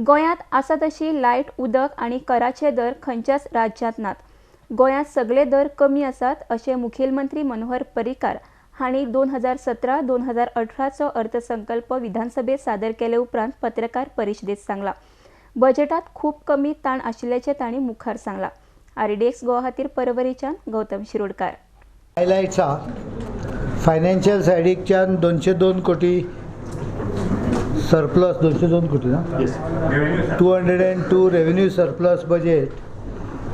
गोंयांत आसा तशी लायट, उदक आनी कराचे दर खंयच्याच राज्यांत नात. गोंयांत सगळे दर कमी आसात अशें मुखेलमंत्री मनोहर पर्रीकार हांणी 2017 2018चो अर्थसंकल्प विधानसभेत सादर केले उपरांत पत्रकार परिशदेत सांगला. बजेटात खूब कमी ताण आशिल्ल्याचें तांणी मुखार सांगला. आरडीएक्स गोवा खातीर परवरीच्यान गौतम शिरोडकार. हायलायट्स आहा. फायनान्शियल सायडीकच्यान 202 कोटी सरप्लस, 202 कोटी ना, 202 revenue surplus budget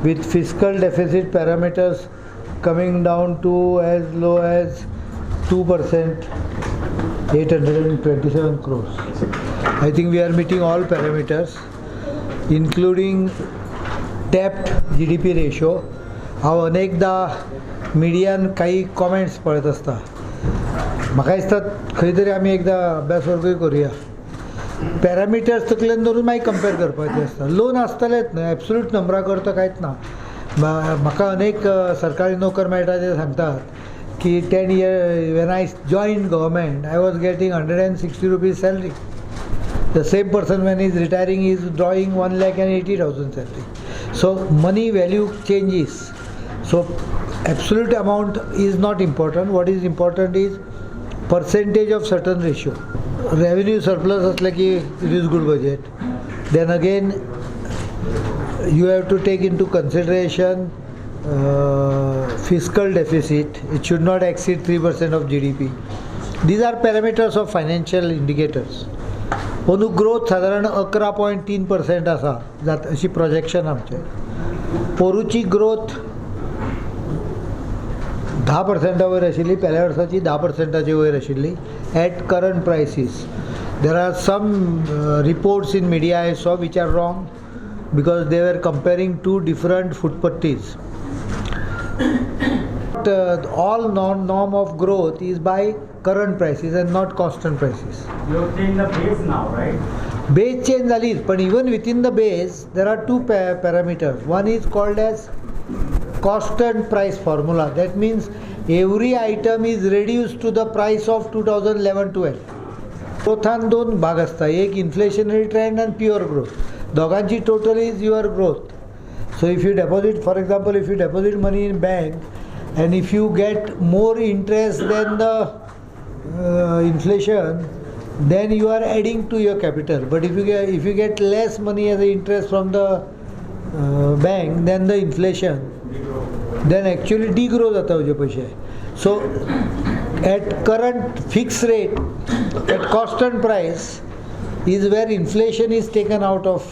with fiscal deficit parameters coming down to as low as 2%, 827 crores. I think we are meeting all parameters, including debt GDP ratio. हांव अनेकदा मिडियान काही कॉमेंट्स पळयत आसता. म्हाका दिसता खंय तरी आमी एकदां अभ्यास वर्गूय करुया. पॅरामिटर्स तकलेन धरून मागीर कंपेर करपाचें आसता. लोन आसतलेंच न्हय, एब्सोल्यूट नंबरा करता कांयच ना. म्हाका अनेक सरकारी नोकर मेळटा, ते सांगतात की 10 year when I join government, I was getting ₹160 salary. The same person, when is retiring, is drawing 1,80,000 salary. So money value changes, so absolute amount is not important. What is important is percentage of certain ratio. Revenue surplus असलं की it is good budget. Then again, you have to take into consideration fiscal deficit. It should not exceed 3% of GDP. These are parameters of financial indicators. अंदू growth सादारण 11.3% आसा जात अशी projection आमचें. पोरूची growth 10 पर्सेंटा वयर आशिल्ली, पेल्या वर्साची 10 पर्सेंटाचे वयर आशिल्ली at current prices. There are some reports in media I saw which are wrong because they were comparing two different फुटपट्टीज. All norm of growth is by current prices and not constant prices. You have changed the base now, right? Base change झालीच, पण even within the base there are two parameters. One is called as constant price formula. That means every item is reduced to the price of 2011-12. ग्रोथान दोन भाग आसता, एक inflationary trend आनी pure growth. दोगांची total is your growth. So if you deposit, for example, if you deposit money in bank and if you get more interest than the inflation, then you are adding to your capital. But if you get less money as a interest from the bank than the inflation, then actually degrow जाता तुजे पयशे. So at current fixed rate, at constant price is where inflation is taken out of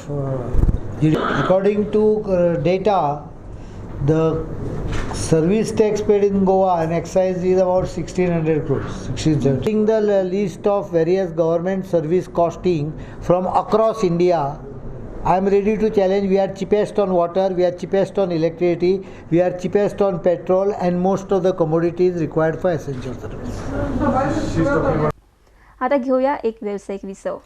GDP. According to data, the service tax paid in Goa and excise is about 1600 crores. 1670. The list of various government service costing from across India, I am ready to challenge. We are cheapest on water, we are cheapest on electricity, we are cheapest on petrol and most of the commodities required for essential service. आता घेऊया एक व्यावसायिक विसव.